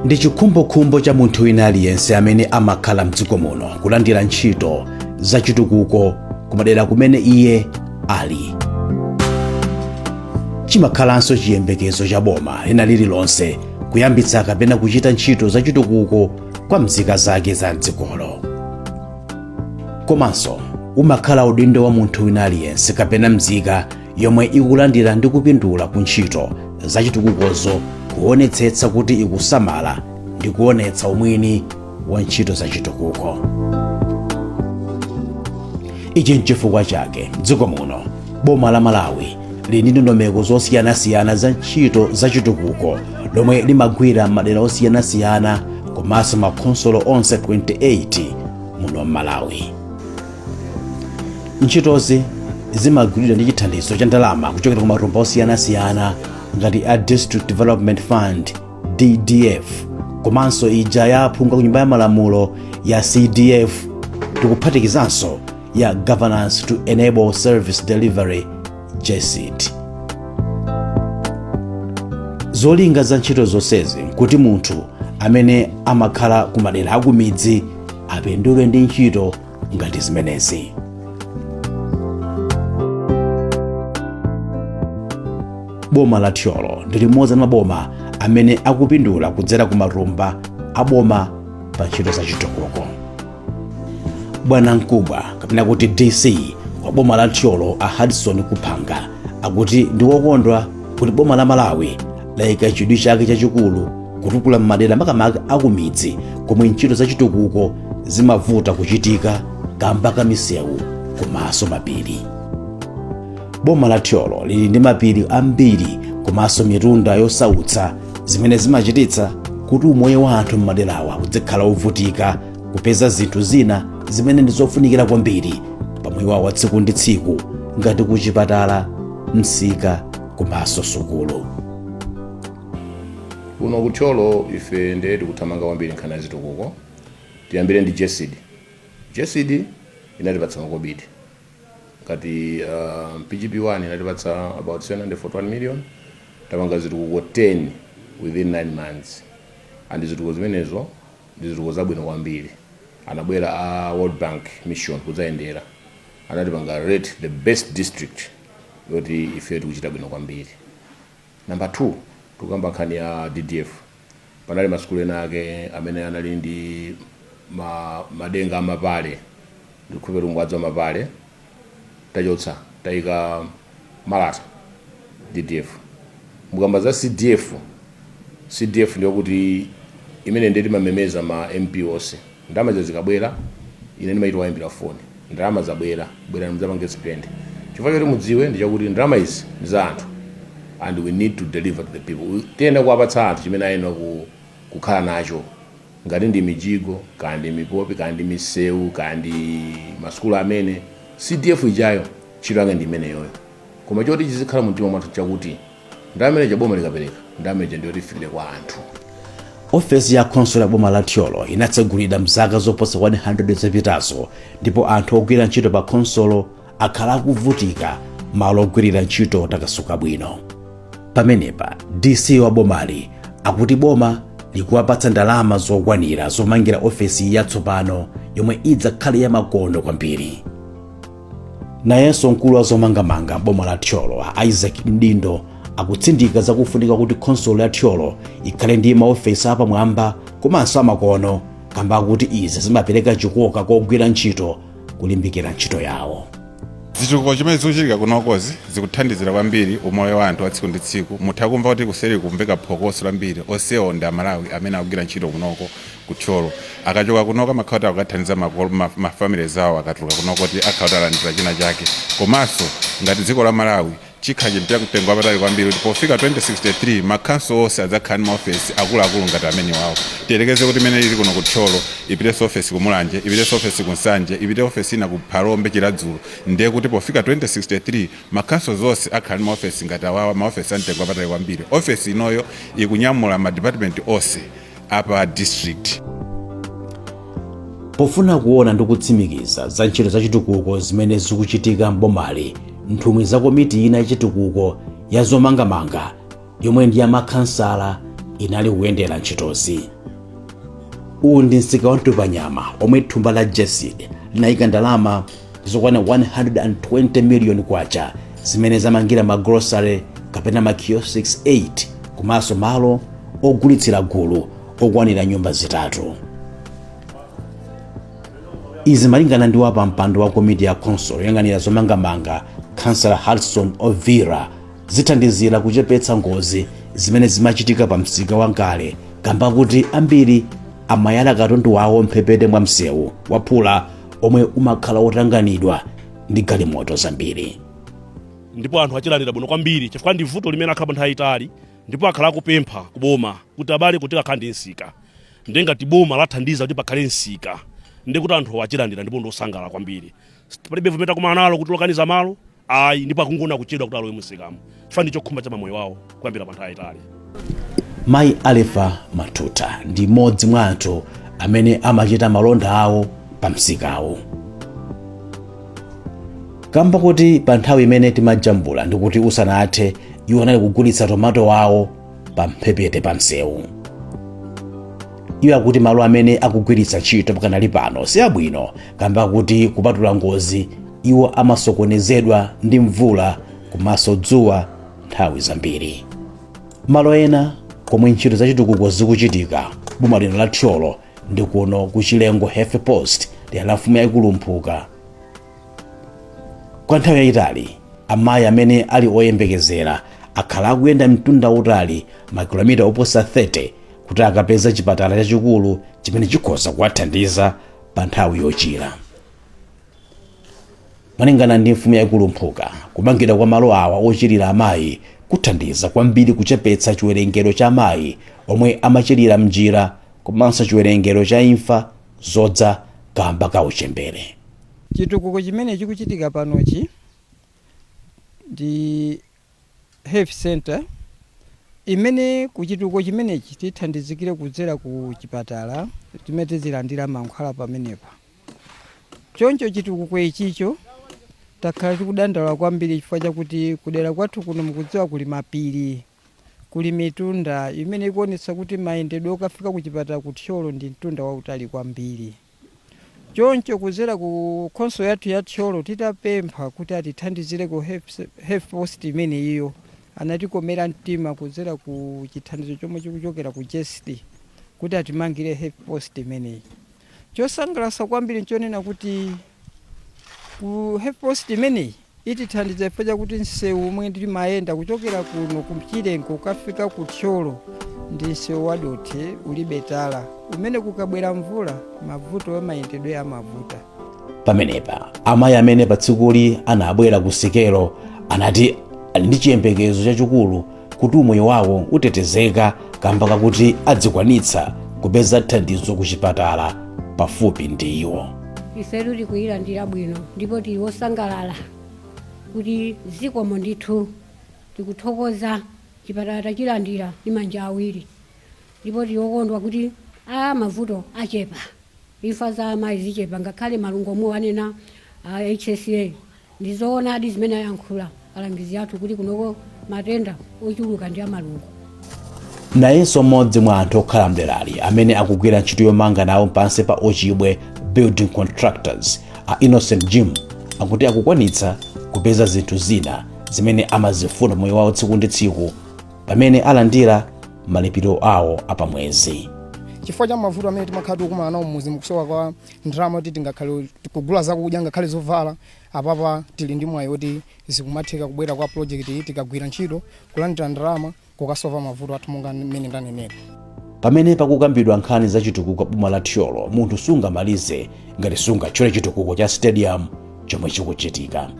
Ndi chikhumbokhumbo cha munthu wina aliyense amene amakhala mdziko muno kulandira ntchito zachitukuko kumadera kumene iye ali. Chimakhalanso chiyembekezo cha boma lina lililonse kuyambitsa kapena kuchita ntchito zachitukuko kwa mzika zake za mdzikolo. Komanso umakhala udindo wa munthu wina aliyense kapena mzika yomwe ikulandira ndi kupindula ku ntchito zachitukukozo kuonetsetsa kuti ikusamala ndi kuonetsa umwini wa ntchito zachitukuko. Ichi nchifukwa chake mdziko muno boma la Malawi lili ndi ndondomeko zosiyanasiyana za ntchito zachitukuko lomwe limagwira madera osiyanasiyana komanso makhonsolo onse 28 muno m'Malawi. Ntchitozi zimagwiridwa ndi chithandizo cha ndalama kuchokera ku matumba osiyanasiyana ngati a District Development Fund, DDF, komanso ija ya aphungu ku Nyumba ya Malamulo ya CDF, tikuphatikizanso ya Governance to Enable Service Delivery, GESD. Zolinga za ntchito zonsezi nkuti munthu amene amakhala ku madera akumidzi apindule ndi ntchito ngati zimenezi. Boma la Thyolo ndi limodzi la maboma amene akupindula kudzera ku matumba a boma pa ntchito za chitukuko. Bwana mkubwa kapena kuti DC wa boma la Thyolo, a Hudson Kuphanga, akuti ndi wokondwa kuti boma la Malawi layika chidwi chake chachikulu kutukula m'madera, makamaka akumidzi, komwe ntchito za chitukuko zimavuta kuchitika kamba ka misewu komanso mapiri. Boma la Thyolo lili ndi mapiri ambiri komanso mitunda yosautsa zimene zimachititsa kuti umoyo wa anthu m'maderawa udzikhala wovutika kupeza zinthu zina zimene ndi zofunikira kwambiri pa moyo wawo wa tsiku ndi tsiku, ngati kuchipatala, msika komanso sukulu. Kuno ku Thyolo ife ndiye tikuthamanga kwambiri nkhani ya zitukuko. Tiyambire ndi GESD. GESD inatipatsa makobidi ngati PGP 1 inatipatsa about 741 million. Tapanga zitukuko 10 within 9 months, and zitukuko zimenezo ndi zitukuko zabwino kwambiri. Anabwera a World Bank mission kudzayendera, anatipanga rate the best district, yoti ife tikuchita bwino kwambiri. Number 2, tikukamba nkhani ya DDF. Panali masukulu ena ake amene anali ndi madenga amapale, ndikukhulupirira mwadzi wa mapale. Tachotsa, tayika malata, DDF. Mukamba za CDF, CDF ndiyokuti imene ndiye timamemeza ma MP onse. Ndalama zikabwera, ine ndimaita wayimbira foni, "Ndalama zabwera, bwerani mudzapange spend." Chifukwa choti mudziwe ndi chakuti ndalama izi ndi za anthu and we need to deliver to the people. Tiyenera kuwapatsa anthu chimene ayenera kukhala nacho, ngati ndi mijigo, kaya ndi mipopi, kaya ndi misewu, kaya ndi masukulu amene CDF ijayo ntchito yake ndi imeneyoyo. Koma choti chizikhala mu mtima mwathu chakuti ndalama imene boma likapereka, ndalama ija ndiyoti ifikire kwa anthu. Ofesi ya khonsolo ya boma la Thyolo inatsegulidwa mzaka zoposa 100 zapitazo, ndipo anthu ogwira ntchito pa khonsolo akhala akuvutika malo ogwirira ntchito takasuka bwino. Pamenepa DC wa bomali akuti boma likuwapatsa ndalama zokwanira zomangira ofesi yatsopano yomwe idzakhale yamakono kwambiri. Nayenso mkulu wa zomangamanga boma la Thyolo, a Isaac Mdindo, akutsindika zakufunika kuti khonsolo ya Thyolo ikhale ndi maofesi apamwamba komanso amakono, kamba kuti izi zimapereka chikoka kogwira ntchito kulimbikira ntchito yawo. Zitukuko chimene zikuchitika kunokozi zikuthandizira kwambiri umoyo wa anthu wa tsiku ndi tsiku. Mutha kumva kuti kuseri kumveka phokoso lambiri. Onsewo ndi Amalawi amene akugwira ntchito kunoko ku Thyolo. Akachoka kunoko amakhala kuti akukathandiza mafamilies awo. Akatuluka kunoko kuti akhala kuti alandira china chake. Komanso ngati dziko la Malawi chikhala chinthu cha mtengo wapatali kwambiri kuti pofika 2063 makhanso onse adzakhala ndi maofesi akuluakulu ngati amene wawo. Tiyerekeze kuti imene ili kuno ku Thyolo ipitenso ofesi ku Mulanje, ipitenso ofesi ku Nsanje, ipite ofesi ina ku Phalombe, Chiradzulo, ndiye kuti pofika 2063 makhanso zonse akhala ndi maofesi ngati awawa, maofesi amtengo wapatali kwambiri. Ofesi inoyo ikunyamula ma department onse apa district. Pofuna kuona ndi kutsimikiza za ntchito zachitukuko zimene zikuchitika m'bomali, nthumwi za komiti ina yachitukuko ya zomangamanga yomwe ndi ya makhansala inali kuyendera ntchitozi. Uwu ndi msika wa Mtopanyama omwe thumba la GESD linayika ndalama zokwana 120 miliyoni kwacha zimene zamangira magrosary kapena ma kiosks 8 komanso malo ogulitsira gulu okwanira nyumba zitatu. Izi malingana ndi wapampando wa komiti ya council yoyang'anira zomangamanga, Councillor Hudson Ovira, zithandizira kuchepetsa ngozi zimene zimachitika pa msika wakale kamba kuti ambiri amayala katundu wawo mphepete mwa msewu waphula omwe umakhala wotanganidwa ndi galimoto zambiri. Ndipo anthu achilandira bwino kwambiri chifukwa ndi vuto limene akhala nthawi itali, ndipo akhala akupempha kuboma kuti abale kuti akhala ndi msika. Ndi ngati boma lathandiza kuti pakhale msika, ndi kuti anthu achilandira ndipo ndi osangalala kwambiri. Palibe vuto takumana nalo kuti lokaniza malo, ayi, ndipo akungona kuchedwa kuti alowe msikamo chifukwa ndi chokhumba cha mamoyo wawo kuyambira pa nthawi itali. Mayi Alefa Matuta ndi mmodzi mwa anthu amene amachita malonda awo pa msikawu. Kamba kuti pa nthawi imene timajambula ndikuti usanathe, iwo anali kugulitsa tomato wawo pa mphepete pa msewu. Iwo akuti malo amene akugwiritsa ntchito pakanali pano si abwino kamba kuti kupatula ngozi, iwo amasokonezedwa ndi mvula komanso dzuwa nthawi zambiri. Malo ena komwe ntchito zachitukuko zikuchitika boma lino la Thyolo ndi kuno ku Chilengo Health Post, dera la mfumu yayikulu Mphuka. Kwa nthawi yayitali, amayi amene ali oyembekezera akhala akuyenda mtunda utali makilomita oposa 30 kuti akapeza chipatala chachikulu chimene chikhoza kuwathandiza pa nthawi yochira. Malingana ndi mfumu yayikulu Mphuka, kumangidwa kwa malo awa ochirira amayi kuthandiza kwambiri kuchepetsa chiwerengero cha amayi omwe amachirira mnjira komanso chiwerengero cha imfa zodza kamba ka uchembere. Chitukuko chimene chikuchitika panochi ndi health center imene kuchitukuko chimenechi tithandizikire kudzera ku chipatala timene tizilandira mankhwala pamenepa. Choncho chitukuko ichicho takhala tikudandaula kwambiri chifukwa chakuti kudera kwathu kuno, mukudziwa, kuli mapiri, kuli mitunda imene ikuonetsa kuti mayendedwe okafika ku chipatala ku Thyolo ndi mtunda wautali kwambiri. Choncho kudzera ku khonsolo yathu ya Thyolo, titapempha kuti atithandizire ku health post imene iyo, anatikomera mtima kudzera ku chithandizo chomwe chikuchokera ku GESD kuti atimangire health post imeneyi. Chosangalatsa kwambiri nchonena kuti ku health post imeneyi itithandiza chifukwa chakuti msewu omwe timayenda kuchokera kuno ku Chilengo kukafika ku Thyolo ndi msewu wadothi, ulibe tala, umene kukabwera mvula mavuto amayendedwe amavuta. Pamenepa amayi amene pa tsikuli anabwera ku sikelo anati ali ndi chiyembekezo chachikulu kuti umoyo wawo utetezeka kamba kakuti adzikwanitsa kupeza thandizo ku chipatala pafupi ndi iwo. Ifetu tikuyilandira bwino ndipo tili wosangalala kuti zikomo ndithu, tikuthokoza. Chipatala tachilandira ndi manja awiri ndipo tili okondwa kuti a mavuto achepa, imfa za amayi zichepa. Ngakhale malungo omwe anena a HSA, ndizoonadi zimene ayankhula alangizi athu kuti kunoko matenda ochuluka ndi amalungo. Nayenso mmodzi mwa anthu okhala mderali amene akugwira ntchito yomanga nawo pansi pa Ochibwe Building Contractors, a Innocent Jim, akuti akukwanitsa kupeza zinthu zina zimene amazifuna moyo wawo tsiku ndi tsiku pamene alandira malipiro awo apamwezi. Chifukwa cha mavuto amene timakhala tikukumana nawo mmuzi, mukusowa kwa ndalama kuti tingakhale kugula zakudya ngakhale zovala, apapa tili ndi mwayi woti zikumatheka kubwera kwa project iyi, tikagwira ntchito, kulandira ndalama, kukasova mavuto athu monga mmene ndanenera. Pamene pakukambidwa nkhani za chitukuko boma la Thyolo, munthu sungamalize ngati sungatchule chitukuko cha stadium chomwe chikuchitika.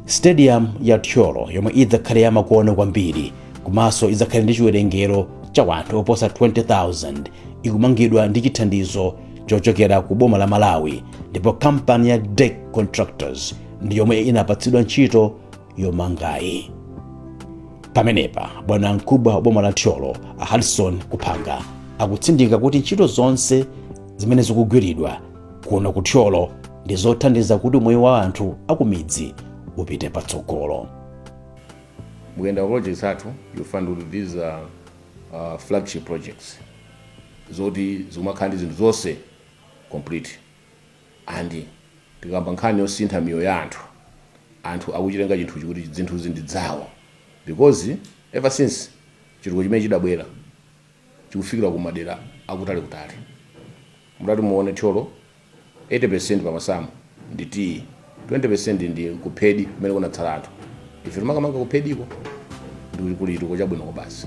Stadium ya Thyolo yomwe idzakhale yamakono kwambiri komanso idzakhale ndi chiwerengero cha wanthu oposa 20,000 ikumangidwa ndi chithandizo chochokera ku boma la Malawi, ndipo kampani ya Dek Contractors ndi yomwe inapatsidwa ntchito yomangayi. Pamenepa bwana mkubwa wa boma la Thyolo, a Hudson Kuphanga, akutsindika kuti ntchito zonse zimene zikugwiridwa kuno ku Thyolo ndi zothandiza kuti moyo wa anthu akumidzi upite patsogolo. Mukuyenda pa projects athu, you find kuti these are flagship projects. Zoti zikumakhala ndi zinthu zonse complete. And tikamba nkhani yosintha miyoyo ya anthu, anthu akuchitenga chinthuchi kuti zinthuzi ndi zawo, because ever since chitukuko chimene chidabwera chikufikira ku madera akutalikutali. Mutati muone Thyolo, 80% pamasamu ndi tiyi, 20% ndi kuphedi kumene kunatsala anthu. Ife timakamanga kuphediko ndi kuli chitukuko chabwino basi.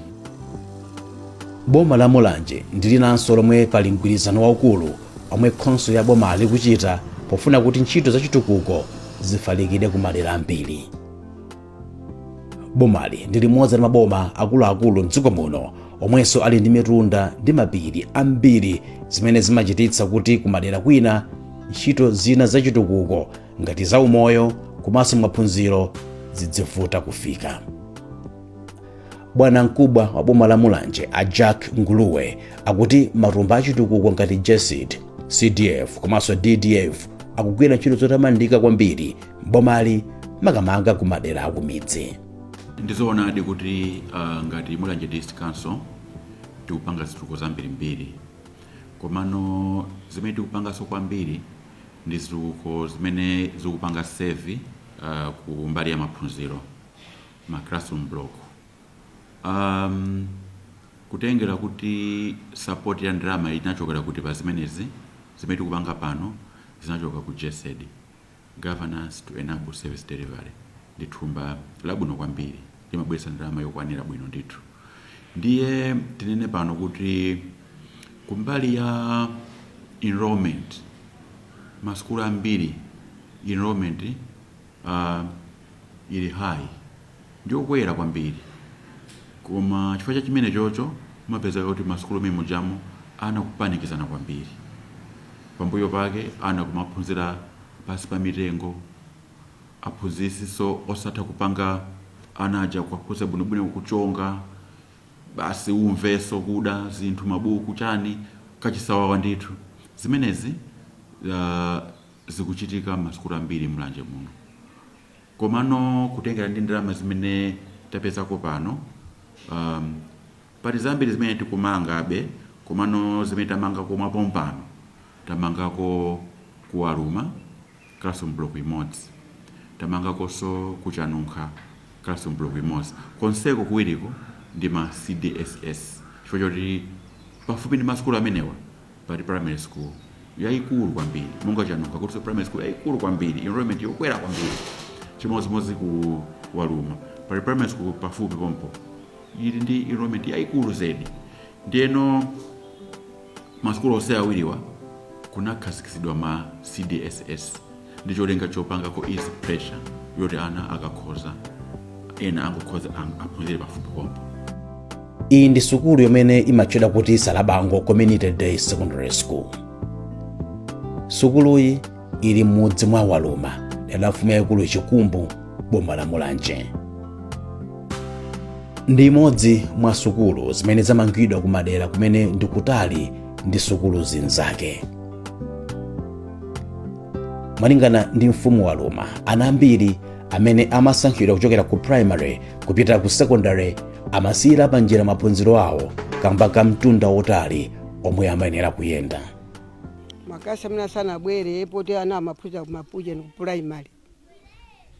Boma la Mulanje ndi linanso lomwe pali mgwirizano waukulu omwe khonsolo ya boma likuchita pofuna kuti ntchito zachitukuko zifalikire ku madera ambiri. Bomali ndi limodzi la maboma akuluakulu mdziko muno omwenso ali ndi mitunda ndi mapiri ambiri, zimene zimachititsa kuti kumadera kwina ntchito zina zachitukuko ngati zaumoyo komanso maphunziro zidzivuta kufika. Bwana mkubwa wa boma la Mulanje, a Jack Nguluwe, akuti matumba achitukuko ngati GESD, CDF komanso DDF akugwira ntchito zotamandika kwambiri mbomali, makamaka ku madera akumidzi. Ndizoonadi kuti ngati Mulanje District Council tikupanga zitukuko zambirimbiri, komano zimene tikupanganso kwambiri ndi zitukuko zimene zikupanga serve ku mbali ya maphunziro, ma classroom block, kutengera kuti support ya ndalama inachokera kuti pa zimenezi zimene tikupanga pano zinachoka ku GESD, Governance to Enable Service Delivery. Ndi thumba labwino kwambiri, limabweretsa ndalama yokwanira bwino ndithu. Ndiye tinene pano kuti kumbali ya enrollment, masukulu ambiri enrollment ili high, ndiyokwera kwambiri, koma chifukwa cha chimene chocho mumapezeka kuti masukulu amene mujamo ana kupanikizana kwambiri. Pambuyo pake ana kumaphunzira pasi pa mitengo, aphunzitsiso osatha kupanga ana aja kuwaphunzitsa bwinobwino, kuchonga basi umveso kuda zinthu, mabuku chani, kachisawawa ndithu. Zimenezi zikuchitika masukulu ambiri Mulanje muno. Komano kutengera ndi ndalama zimene tapezako pano, pali zambiri zimene tikumangabe. Komano zimene tamangako mwapompano, tamangako kuwaluma classroom block imodzi, tamangakonso kuchanunkha classroom block imodzi. Konseko kuwiriko ndi ma CDSS, chifukwa choti pafupi ndi masukulu amenewa pali primary school yayikulu kwambiri, monga Chanunkha kutinso primary school yayikulu kwambiri, enrollment yokwera kwambiri. Chimodzimodzi ku Waluma pali primary school pafupi pompo, ili ndi enrollment yayikulu zedi. Ndiyeno masukulu onse awiriwa kunakhazikitsidwa ma CDSS ndi cholinga chopangako ease pressure yoti ana akakhoza, ena angokhoza aphunzire pafupi pompo. Iyi ndi sukulu yomwe imatchedwa kuti Salabango Community Day Secondary School. Sukuluyi ili m'mudzi mwa Waluma, dera la mfumu yayikulu Chikumbu, boma la Mulanje. Ndi imodzi mwa sukulu zimene zamangidwa kumadera kumene ndikutali ndi sukulu zinzake. Malingana ndi mfumu Waluma, ana ambiri amene amasankhidwa kuchokera ku primary kupita ku secondary amasiyira panjira maphunziro awo kamba ka mtunda wotali omwe amayenera kuyenda. Makalasi amene asanabwere, poti ana amaphunzira kumapuja ku primary,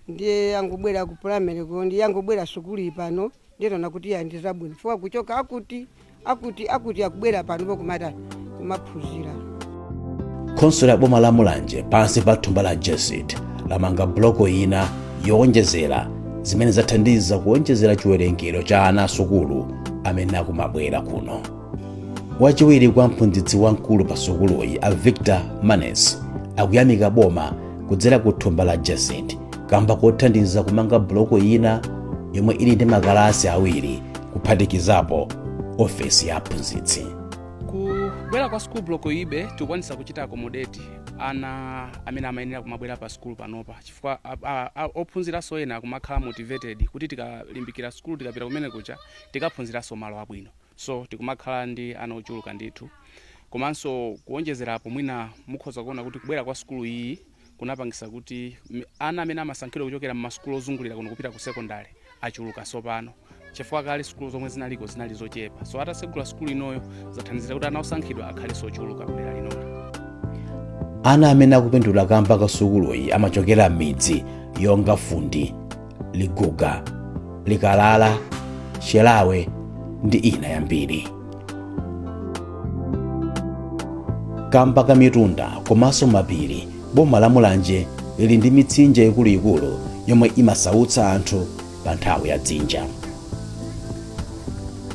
ndiye angobwera ku primary ko, ndiye angobwera sukulu pano, ndiye taona kuti ya, ndi zabwino chifukwa kuchoka akuti akuti akuti akubwera pano pokumata kumaphunzira. Khonsolo ya boma la Mulanje pansi pa thumba la GESD lamanga buloko ina yowonjezera zimene zathandiza kuwonjezera chiwerengero cha ana asukulu amene akumabwera kuno. Wachiwiri kwa mphunzitsi wamkulu pa sukuluyi, a Victor Manes, akuyamika boma kudzera ku thumba la GESD kamba kothandiza kumanga buloko ina yomwe ili ndi makalasi awiri kuphatikizapo ofesi ya aphunzitsi. Kubwera kwa school block ibe tikukwanisa kuchita accommodate ana amene amayenera kumabwera pa school panopa, chifukwa ophunziranso ena akumakhala motivated kuti tikalimbikira school, tikapita kumene kucha tikaphunziranso malo abwino. So tikumakhala ndi ana ochuluka ndithu. Komanso kuonjezerapo, mwina mukhoza kuona kuti kubwera kwa sukulu iyi kunapangisa kuti ana amene amasankhidwa kuchokera mmasukulu ozungulira kuno kupita ku secondary achuluka sopano. Chifukwa kale sukulu zomwe zinaliko zinali zochepa, so atasegula sukulu inoyo zathandizira kuti ana osankhidwa akhalenso ochuluka kudera linolo. Ana amene akupindula kamba ka sukuluyi amachokera m'midzi yonga Fundi, Liguga, Likalala, Chelawe ndi ina yambiri. Kamba ka mitunda komanso mapiri, boma la Mulanje lili ndi mitsinje ikuluikulu yomwe imasautsa anthu pa nthawi ya dzinja.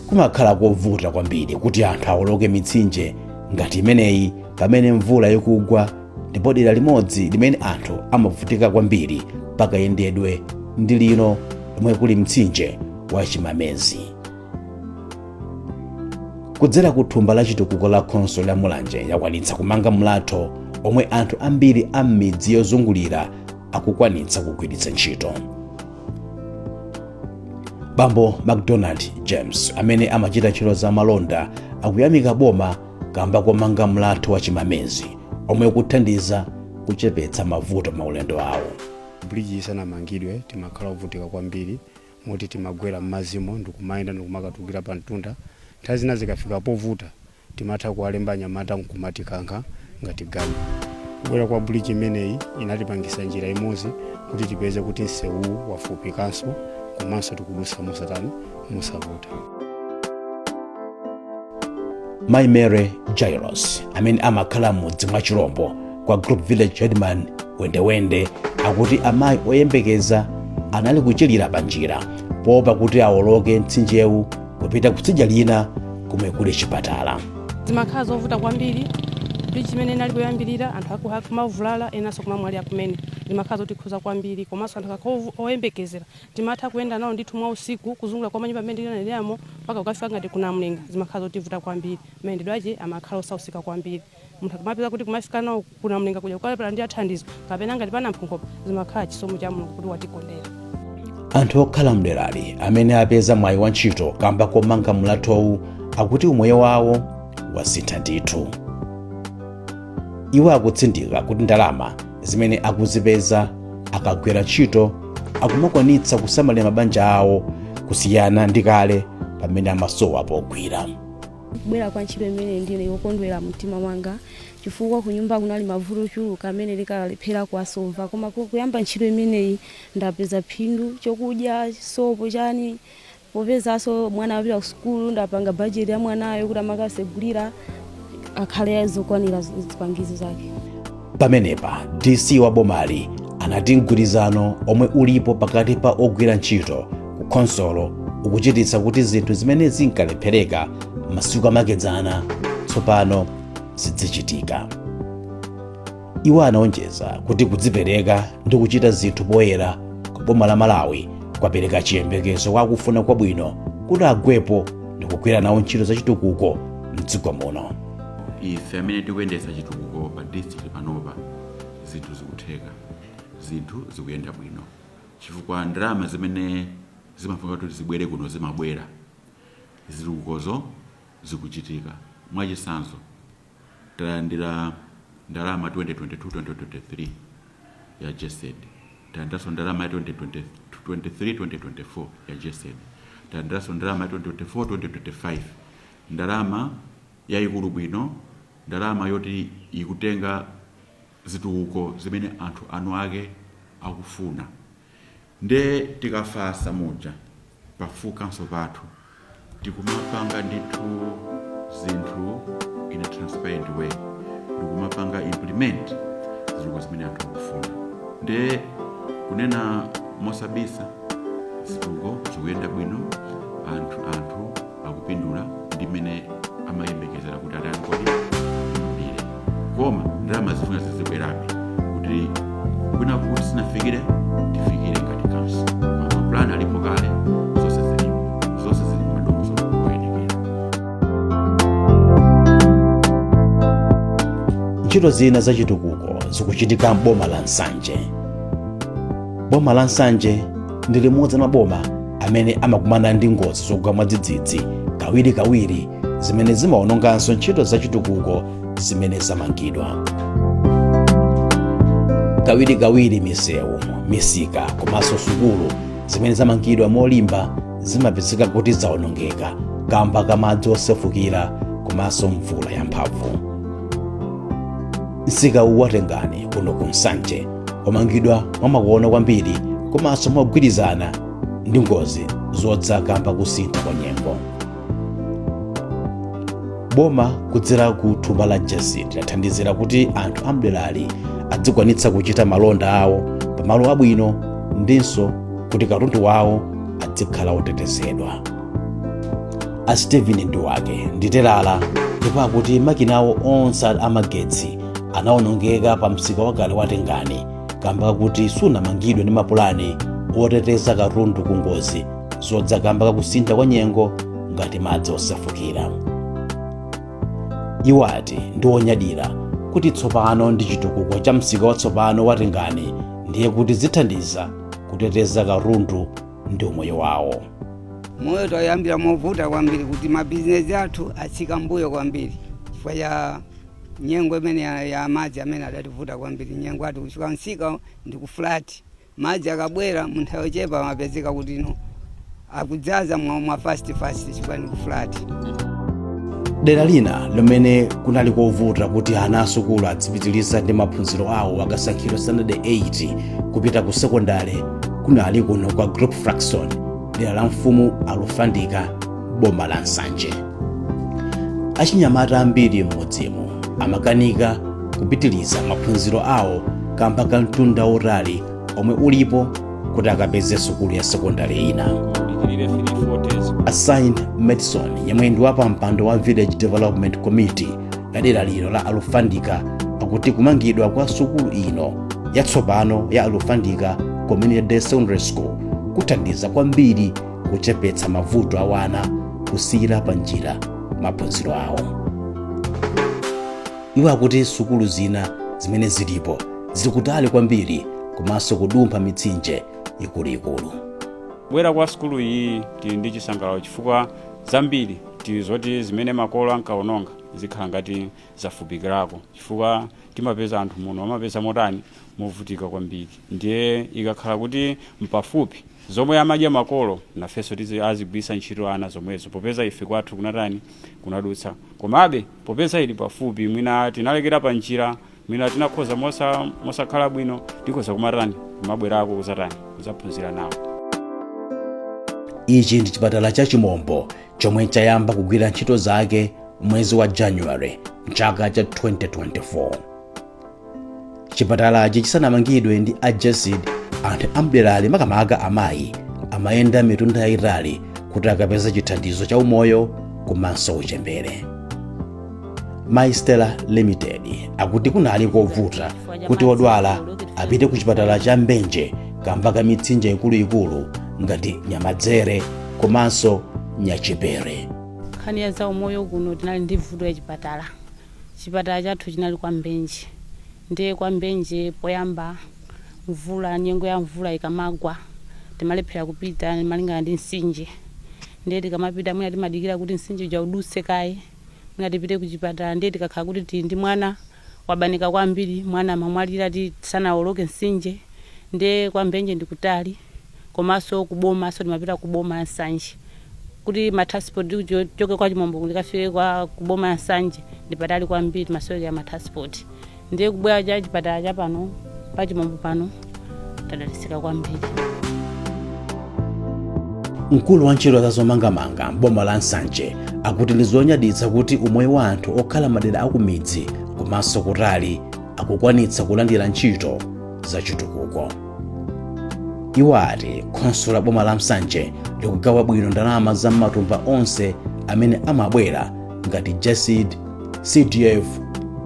Kumakhala kovuta kwambiri kuti anthu awoloke mitsinje ngati imeneyi pamene mvula ikugwa, ndipo dera limodzi limene anthu amavutika kwambiri pakayendedwe ndi lino lomwe kuli mtsinje wa Chimamezi. Kudzera ku thumba la chitukuko la khonsolo ya Mulanje yakwanitsa kumanga mlatho omwe anthu ambiri a m'midzi yozungulira akukwanitsa kugwiritsa ntchito. Bambo McDonald James amene amachita ntchito za malonda akuyamika boma kamba komanga mlatho wa Chimamezi omwe ukuthandiza kuchepetsa mavuto maulendo awo. Bridge isanamangidwe timakhala ovutika kwambiri, moti timagwera m'madzimo ndikumayenda ndikumakatulukira pa mtunda. Nthawi zina zikafika povuta timatha kuwalemba anyamata nkumatikankha ngati ganyu. Kubwera kwa bridge imeneyi inatipangisa njira imodzi kuti tipeze kuti msewuwu wafupikanso komanso tikudusa mosatani, mosavuta. Mayi Mary Jairos amene amakhala m'mudzi mwa Chirombo kwa Group Village Headman Wendewende akuti amayi oyembekeza anali kuchilira pa njira poopa kuti awoloke mtsinjewu kupita kutsidya lina komwe kuli chipatala. Zimakhala zovuta kwambiri. Bridge imene inali kuyambirira, anthu akumavulala, enanso kumamwalira kumene. Zimakhala zotikhuza kwambiri. Komanso anthu akakhala oyembekezera timatha kuyenda nawo ndithu mwa usiku kuzungulira kwa manyumba amene tinaneneramo mpaka kukafika ngati kunamlenga. Zimakhala zotivuta kwambiri. Mayendedwe ache amakhala osausika kwambiri. Munthu akamapeza kuti kumafika nawo kunamlenga kuja kukalandira thandizo kapena ngati pana mphongopa, zimakhala chisomo cha Mulungu kuti watikondera. Anthu okhala mderali amene apeza mwayi wa ntchito kamba komanga mlathowu akuti umoyo wawo wasintha ndithu. Iwo akutsindika kuti ndalama zimene akuzipeza akagwira ntchito akumakwanitsa kusamalira mabanja awo kusiyana ndi kale pamene amasowa pogwira. Kubwera kwa ntchito imene ndine yokondwera mtima mwanga, chifukwa kunyumba kunali mavuto ochuluka amene ndikalephera kuwasova, koma kuyamba ntchito imeneyi ndapeza phindu, chokudya, sopo, chani, popezanso mwana wapita ku sukulu, ndapanga bajeti ya mwanayo kuti amakasegulira akhale zokwanira zipangizo zake. Pamenepa DC wa bomali anati mgwirizano omwe ulipo pakati pa ogwira ntchito ku khonsolo ukuchititsa kuti zinthu zimene zinkalephereka masiku amakedzana tsopano zidzichitika. Iwo anaonjeza kuti kudzipereka ndi kuchita zinthu poyera ku boma la Malawi kwapereka chiyembekezo kwa akufuna kwabwino kuti agwepo ndi kugwira nawo ntchito za chitukuko mdziko muno. Ife amene tikuyendetsa chitukuko pa district panopa, zinthu zikutheka, zinthu zikuyenda bwino, chifukwa ndalama zimene zimafunika kuti zibwere kuno zimabwera, zitukukozo zikuchitika. Mwachitsanzo, talandira ndalama 2022-2023 ya GESD, talandiranso ndalama ya 2023-2024 ya GESD, talandiranso ndalama ya 2024-2025, ndalama yayikulu bwino, ndalama yoti ikutenga zitukuko zimene anthu anu ake akufuna. Nde tikafasa muja pa full council pathu tikumapanga ndithu zinthu in a transparent way, ndikumapanga implement zitukuko zimene anthu akufuna. Nde kunena mosabisa, zitukuko zikuyenda bwino, anthu akupindula ndi mmene amayembekezera kuti atani kodi apindulire, koma ndalama zifuna zizibwerabe kuti kwina kuti sinafikire tifikire ngati council. Mapulani alipo kale, zonse zilipo, zonse zili madongosolo oyenekera. Ntchito zina zachitukuko zikuchitika m'boma la Nsanje. Boma la Nsanje ndi limodzi la maboma amene amakumana ndi ngozi zogwa mwadzidzidzi kawirikawiri zimene zimawononganso ntchito zachitukuko zimene zamangidwa. Kawirikawiri misewu, misika komanso sukulu zimene zamangidwa molimba Zimapezeka kuti zawonongeka kamba ka madzi osefukira komanso mvula yamphamvu. Msika uwu watengani kuno ku Nsanje wamangidwa mwamakono kwambiri komanso mogwirizana ndi ngozi zodza kamba kusintha kwa nyengo. Boma kudzera ku thumba la GESD lathandizira kuti anthu amderali adzikwanitsa kuchita malonda awo pamalo abwino ndinso kuti katundu wawo adzikhala otetezedwa. A Stephen Ndiwake ndi telala ndipo akuti makina awo onse amagetsi anawonongeka pa msika wakale watengani kamba kakuti sunamangidwe ndi mapulani oteteza katundu ku ngozi zodza kamba kakusintha kwa nyengo ngati madzi osefukira. Iwo ati ndi onyadira kuti tsopano ndi chitukuko cha msika watsopano watengani ndiye kuti zithandiza kuteteza katundu ndi umoyo wawo. Moyo twayambira movuta kwambiri kuti mabizinesi athu atsika mbuyo kwambiri chifukwa cha nyengo imene ya madzi amene adativuta kwambiri. Nyengo ati kufika msika ndi ku flat, madzi akabwera mu nthawi yochepa amapezeka kuti ino akudzaza mwa fast fast chifukwa ndi ku flat. Dera lina limene kunali kovuta kuti ana asukulu adzipitiriza ndi maphunziro awo akasankhidwa standard 8 kupita ku sekondale kunali kuno kwa Group Fraxon, dera la mfumu Alufandika, boma la Nsanje. Achinyamata ambiri m'mudzimu amakanika kupitiriza maphunziro awo kamba ka mtunda wotali omwe ulipo kuti akapeze sukulu ya sekondale ina. Assigned Madison, yemwe ndi wapampando wa Village Development Committee la dera lino la Alufandika, akuti kumangidwa kwa sukulu ino yatsopano ya Alufandika Community Day Secondary School kuthandiza kwambiri kuchepetsa mavuto a ana kusiyira pa njira maphunziro awo. Iwo akuti sukulu zina zimene zilipo zili kutali kwambiri komanso kudumpha mitsinje ikuluikulu. Kubwera kwa sukulu iyi tili ndi chisangalalo chifukwa zambiri tili zoti zimene makolo ankaononga zikhala ngati zafupikirako, chifukwa timapeza anthu muno amapeza motani, movutika kwambiri. Ndiye ikakhala kuti mpafupi, zomwe amadya makolo nafenso tizi azigwiritsa ntchito ana zomwezo, popeza ife kwathu kunatani, kunadutsa. Komabe popeza ili pafupi, mwina tinalekera pa njira, mwina tinakhoza mosakhala bwino, tikhoza kumatani, kumabwerako kuzatani, kuzaphunzira nawo. Ichi ndi chipatala cha Chimombo chomwe chayamba kugwira ntchito zake mwezi wa January mchaka cha 2024. Chipatalachi chisanamangidwe ndi a GESD, anthu amderali, makamaka amayi, amayenda mitunda yayitali kuti akapeze chithandizo cha umoyo komanso uchembere. Maistela Limited akuti kunali kovuta kuti odwala apite ku chipatala cha Mbenje kamba ka mitsinje ikuluikulu ngati Nyamadzere komanso Nyachipere. Nkhani ya zaumoyo kuno, tinali ndi vuto ya chipatala. Chipatala chathu chinali kwa Mbenje. Ndiye kwa Mbenje poyamba mvula, nyengo ya mvula ikamagwa, timalephera kupita malingana ndi mtsinje. Ndiye tikamapita mwina timadikira kuti mtsinje uja udutse kaye, mwina tipite kuchipatala. Ndiye tikakhala kuti tili ndi mwana wabanika kwambiri, mwana amamwalira tisanawoloke mtsinje. Ndiye kwa Mbenje ndikutali, komanso kubomaso timapita kuboma ya Nsanje kuti matransport choke kwa Chimombo ndikafike kwa kuboma ya Nsanje ndipatali kwambiri, timasowekera matransport. Ndiye kubwera cha chipatala cha pano pa Chimombo pano tadalitsika kwambiri. Mkulu wa ntchito za zomangamanga m'boma la Nsanje akuti ndi zonyaditsa kuti umoyo wa anthu okhala madera akumidzi komanso kutali akukwanitsa kulandira ntchito za chitukuko. Iwo ati khonsolo la boma la Nsanje likugawa bwino ndalama za matumba onse amene amabwera ngati GESD, CDF,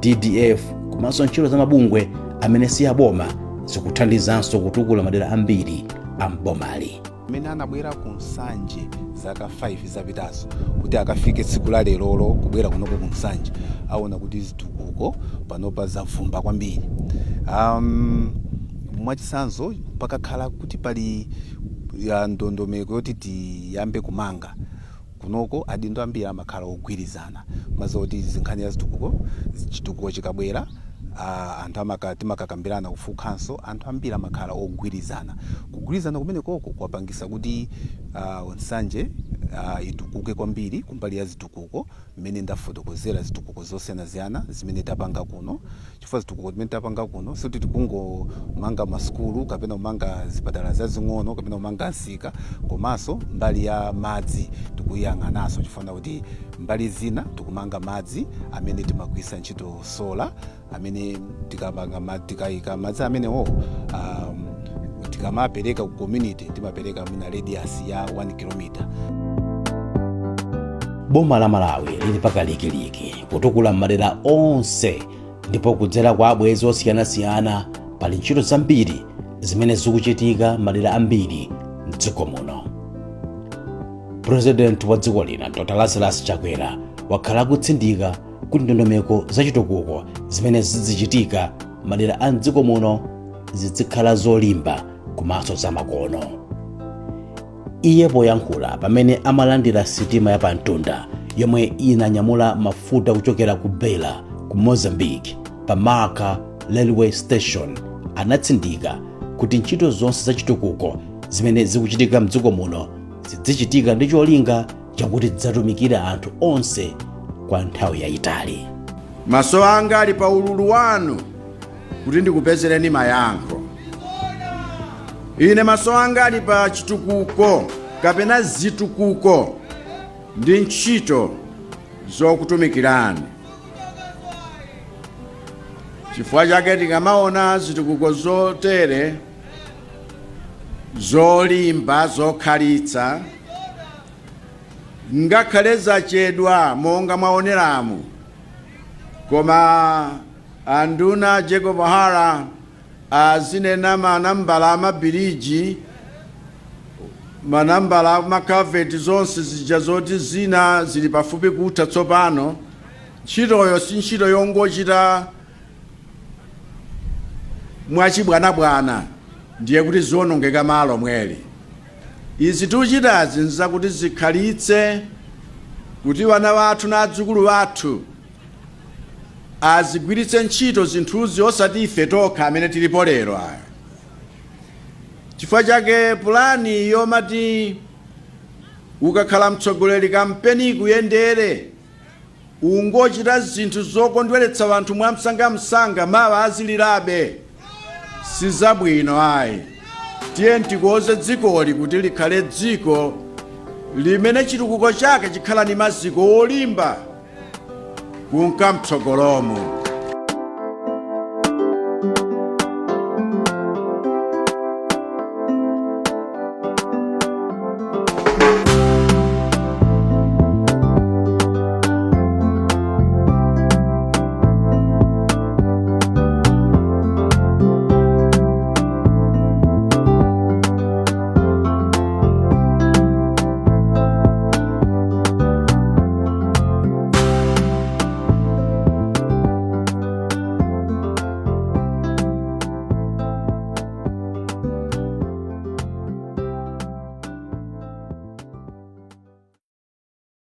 DDF komanso ntchito za mabungwe amene si aboma zikuthandizanso kutukula madera ambiri a mbomali. Amene anabwera ku Nsanje zaka 5 zapitazo kuti akafike tsiku la lerolo kubwera kunoko ku Nsanje, aona kuti zitukuko panopa zavumba kwambiri. Mwachitsanzo, pakakhala kuti pali ya ndondomeko yoti tiyambe kumanga kunoko, adindo ambiri amakhala ogwirizana mazoti zinkhani ya zitukuko, chitukuko chikabwera Anthu timakakambirana ku full council. Anthu ambiri amakhala ogwirizana. Kugwirizana kumene koko kwapangisa kuti Nsanje itukuke kwambiri kumbali ya zitukuko, mmene ndafotokozera zitukuko zosiyanasiyana zimene tapanga kuno, chifukwa zitukuko zimene tapanga kuno sikuti tikungomanga masukulu kapena kumanga zipatala zazing'ono kapena kumanga msika, komanso mbali ya madzi tikuyang'ananso, chifukwa kuti mbali zina tikumanga madzi amene timagwiritsa ntchito solar, amene tikapanga tikayika madzi amenewo, tikamapereka ku community timapereka mwina radius ya 1 km. Boma la Malawi lili pakalikiliki kutukula madera onse, ndipo kudzera kwa abwenzi osiyanasiyana pali ntchito zambiri zimene zikuchitika madera ambiri mdziko muno. Purezidenti wa dziko lino, Dr Lazarus Chakwera, wakhala akutsindika kuti ndondomeko zachitukuko zimene zizichitika madera a mdziko muno zizikhala zolimba komanso zamakono. Iye poyankhula pamene amalandira sitima yapamtunda yomwe inanyamula mafuta kuchokera ku Beira ku Mozambique pa Marka Railway Station, anatsindika kuti ntchito zonse zachitukuko zimene zikuchitika mdziko muno zidzichitika ndi cholinga chakuti zidzatumikire anthu onse kwa nthawi yayitali. Maso anga ali pa ululu wanu kuti ndikupezereni mayankho. Ine maso anga ali pa chitukuko kapena zitukuko ndi ntchito zokutumikirani. Chifukwa chake tikamaona zitukuko zotere zolimba, zokhalitsa, ngakhale zachedwa monga mwaoneramu, koma anduna Jacob Hara azinena manambala amabiriji, manambala amaculvert, zonse zija zoti zina zili pafupi kutha tsopano. Ntchitoyo si ntchito yongochita mwachibwanabwana, ndiye kuti ziwonongeka malo mweli. Izi tikuchitazi nzakuti zikhalitse, kuti vana vathu na adzukulu vathu azigwiritse ntchito zinthuzi, osati ife tokha amene tilipo lero aya. Chifukwa chake pulani yomati ukakhala mtsogoleri kampeni kuyendere ungochita zinthu zokondweretsa wanthu mwamsangamsanga, mawa azilirabe, sizabwino ayi. Tiye tikoze dzikoli kuti likhale dziko limene chitukuko chake chikhala ni maziko olimba kunka mtsogolomo.